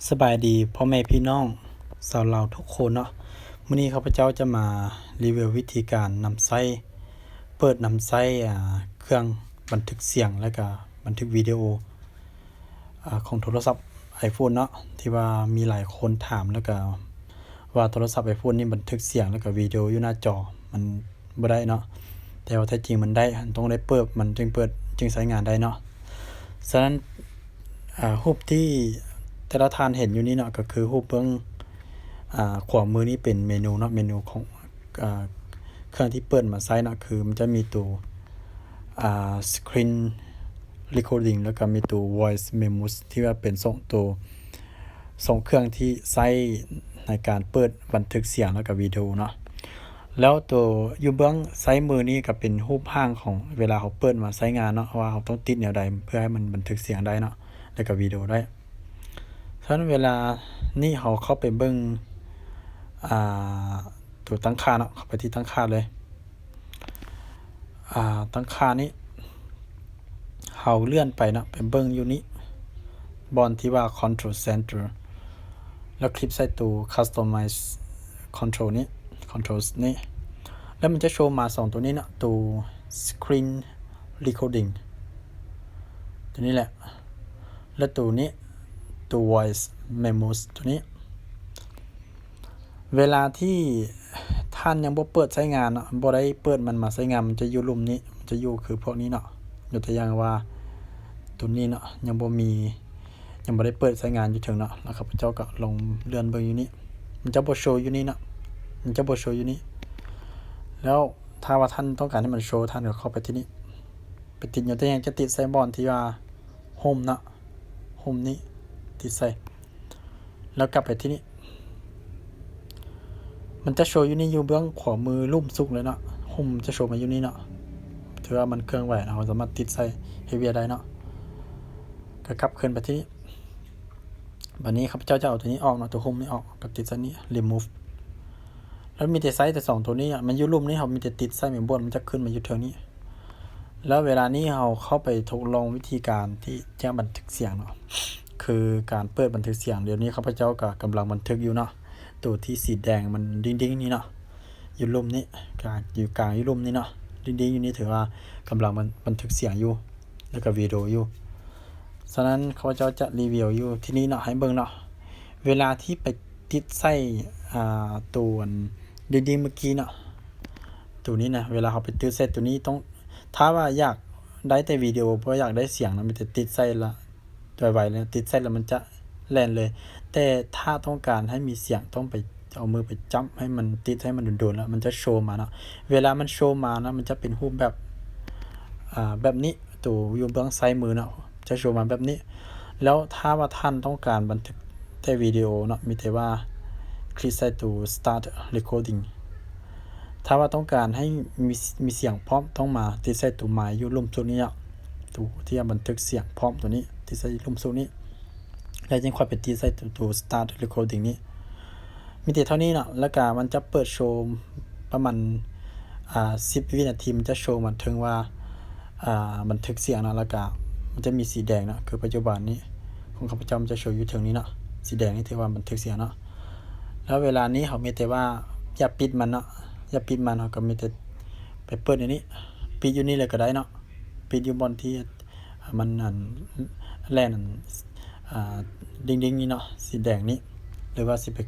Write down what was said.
ສະບາຍດີພໍ່ແມ່ພີ່ນ້ອງຊາວລາວທຸກຄົນເນາະ. ມື້ນີ້ຂ້າພະເຈົ້າຈະມາຣີວິວວິທີການນຳໃຊ້ ເປີດນຳໃຊ້ ອາ ເຄື່ອງບັນທຶກສຽງ ແລະກະບັນທຶກວິດີໂອ ອາ ຂອງໂທລະສັບໄອໂຟນເນາະ ທີ່ວ່າມີຫຼາຍຄົນຖາມ ແລະກະວ່າໂທລະສັບໄອໂຟນນີ້ບັນທຶກສຽງ ແລະກະວິດີໂອຢູ່ໜ້າຈໍມັນ ບໍ່ໄດ້ເນາະ ແຕ່ວ່າແທ້ຈິງມັນໄດ້ ຕ້ອງໄດ້ເປີດມັນຈຶ່ງເປີດ ຈຶ່ງໃຊ້ງານໄດ້ເນາະ. ສະນັ້ນ ອາ ຮູບທີ່ແຕ່ລະທ່ານເຫັນຢູ່ນີ້ເນາະ ກໍຄືຮູບເບື້ອງ ອາ ຂວາມືນີ້ເປັນເມນູເນາະ ເມນູຂອງ ອາ ເຄື່ອງທີ່ເປີດມາໃຊ້ເນາະ ຄືມັນຈະມີໂຕ ອາ Screen Recording ແລ້ວກໍມີໂຕ Voice Memos ທີ່ວ່າເປັນສອງໂຕ ສອງເຄື່ອງທີ່ໃຊ້ໃນການເປີດບັນທຶກສຽງ ແລ້ວກໍວິດີໂອເນາະ. ແລ້ວໂຕຢູ່ເບື້ອງຊ້າຍມືນີ້ກໍເປັນຮູບຮ່າງຂອງເວລາເຮົາເປີດມາໃຊ້ງານເນາະ ວ່າເຮົາຕ້ອງຕິດແນວໃດເພື່ອໃຫ້ມັນບັນທຶກສຽງໄດ້ເນາະ ແລ້ວກໍວິດີໂອໄດ້. ສະນັ້ນເວລານີ້ເຮົາເຂົ້າໄປເບິ່ງ ອາ ໂຕຕັ້ງຄ່າເນາະ ເຂົ້າໄປທີ່ຕັ້ງຄ່າເລີຍ. ອາ ຕັ້ງຄ່ານີ້ ເຮົາເລື່ອນໄປເນາະ ໄປເບິ່ງຢູ່ນີ້ ບ່ອນທີ່ວ່າ Control Center ແລ້ວຄລິກໃສ່ໂຕ Customize Control ນີ້ Controls ນີ້ ແລ້ວມັນຈະໂຊມາສອງໂຕນີ້ເນາະ ໂຕ Screen Recording ໂຕນີ້ແຫຼະ ແລະໂຕນີ້ ໂຕ Voice Memos ໂຕນີ້. ເວລາທີ່ທ່ານຍັງບໍ່ເປີດໃຊ້ງານເນາະ ບໍ່ໄດ້ເປີດມັນມາໃຊ້ງານ ມັນຈະຢູ່ລຸ່ມນີ້ ມັນຈະຢູ່ຄືພວກນີ້ເນາະ ຍົກຕົວຢ່າງວ່າໂຕນີ້ເນາະ ຍັງບໍ່ມີ ຍັງບໍ່ໄດ້ເປີດໃຊ້ງານຢູ່ເທິງເນາະ ແລ້ວຂ້າພະເຈົ້າກໍລອງເລື່ອນເບິ່ງຢູ່ນີ້ ມັນຈະບໍ່ໂຊຢູ່ນີ້ເນາະ ມັນຈະບໍ່ໂຊຢູ່ນີ້. ແລ້ວຖ້າວ່າທ່ານຕ້ອງການໃຫ້ມັນໂຊ ທ່ານກໍເຂົ້າໄປທີ່ນີ້ ໄປຕິດ ຍົກຕົວຢ່າງຈະຕິດໃສ່ບ່ອນທີ່ວ່າ Home ເນາະ Home ນີ້ ຕິດໃສ່ ແລ້ວກັບໄປທີ່ນີ້ ມັນຈະໂຊຢູ່ນີ້ ຢູ່ເບື້ອງຂວາມືລຸ່ມສຸດເລີຍເນາະ Home ຈະໂຊມາຢູ່ນີ້ເນາະ ຖືວ່າມັນເຄື່ອນໄຫວເນາະ ເຮົາສາມາດຕິດໃສ່ເຮັດວຽກໄດ້ເນາະ. ກໍກັບຄືນໄປທີ່ນີ້ ບາດນີ້ຂ້າພະເຈົ້າຈະເອົາໂຕນີ້ອອກເນາະ ໂຕ Home ນີ້ອອກ ກໍຕິດໃສ່ນີ້ Remove ແລ້ວມີແຕ່ໃຊ້ແຕ່ສອງໂຕນີ້ ມັນຢູ່ລຸ່ມນີ້ ເຮົາມີແຕ່ຕິດໃສ່ແມ່ນບ່ອນ ມັນຈະຂຶ້ນມາຢູ່ເທິງນີ້. ແລ້ວເວລານີ້ເຮົາເຂົ້າໄປທົດລອງວິທີການທີ່ຈະບັນທຶກສຽງເນາະ ຄືການເປີດບັນທຶກສຽງ. ດຽວນີ້ຂ້າພະເຈົ້າກໍກຳລັງບັນທຶກຢູ່ເນາະ ໂຕທີ່ສີແດງມັນດິ້ງໆນີ້ເນາະ ຢູ່ລຸ່ມນີ້ ກາງ ຢູ່ກາງຢູ່ລຸ່ມນີ້ເນາະ ດິ້ງໆຢູ່ນີ້ ຖືວ່າກຳລັງບັນ ບັນທຶກສຽງຢູ່ ແລ້ວກໍວິດີໂອຢູ່. ສະນັ້ນຂ້າພະເຈົ້າຈະຣີວິວຢູ່ທີ່ນີ້ເນາະ ໃຫ້ເບິ່ງເນາະ ເວລາທີ່ໄປຕິດໃສ່ ອາ ໂຕອັນດິ້ງໆເມື່ອກີ້ເນາະ ໂຕນີ້ນະ ເວລາເຮົາໄປຕິດໃສ່ໂຕນີ້ ຕ້ອງ ຖ້າວ່າຢາກໄດ້ແຕ່ວິດີໂອ ບໍ່ຢາກໄດ້ສຽງນະ ມີແຕ່ຕິດໃສ່ລະໄວໆເລີຍ ຕິດໃສ່ລະມັນຈະແລ່ນເລີຍ. ແຕ່ຖ້າຕ້ອງການໃຫ້ມີສຽງ ຕ້ອງໄປເອົາມືໄປຈັບໃຫ້ມັນຕິດໃຫ້ມັນດົນໆ ລະມັນຈະໂຊມາເນາະ. ເວລາມັນໂຊມານະ ມັນຈະເປັນຮູບແບບ ອາ ແບບນີ້ ໂຕຢູ່ເບື້ອງຊ້າຍມືເນາະ ຈະໂຊມາແບບນີ້. ແລ້ວຖ້າວ່າທ່ານຕ້ອງການບັນທຶກແຕ່ວິດີໂອເນາະ ມີແຕ່ວ່າຄລິກໃສ່ໂຕ Start Recording. ຖ້າວ່າຕ້ອງການໃຫ້ມີ ມີສຽງພ້ອມ ຕ້ອງມາຕິດໃສ່ໂຕໄມຢູ່ລຸ່ມສຸດນີ້ເນາະ ໂຕທີ່ບັນທຶກສຽງພ້ອມໂຕນີ້ ຕິດໃສ່ລຸ່ມສຸດນີ້ ແລ້ວຈຶ່ງຄ່ອຍໄປຕິດໃສ່ໂຕ Start Recording ນີ້. ມີແຕ່ເທົ່ານີ້ເນາະ ແລ້ວກະມັນຈະເປີດໂຊມປະມານ ອາ ສິບວິນາທີ ມັນຈະໂຊມາເຖິງວ່າ ອາ ບັນທຶກສຽງເນາະ ແລ້ວກະມັນຈະມີສີແດງເນາະ ຄືປັດຈຸບັນນີ້ຂອງຂ້າພະເຈົ້າມັນຈະໂຊຢູ່ເທິງນີ້ເນາະ ສີແດງນີ້ຖືວ່າບັນທຶກສຽງເນາະ. ແລ້ວເວລານີ້ເຮົາມີແຕ່ວ່າຢ່າປິດມັນເນາະ ຢ່າປິດມັນ ເຮົາກໍມີແຕ່ໄປເປີດຢູ່ນີ້ ປິດຢູ່ນີ້ເລີຍກໍໄດ້ເນາະ ປິດຢູ່ບ່ອນທີ່ ມັນອັນ ແລ່ນອັນ ອາ ດິ້ງໆນີ້ເນາະ ສີແດງນີ້ ຫຼືວ່າຊິໄປ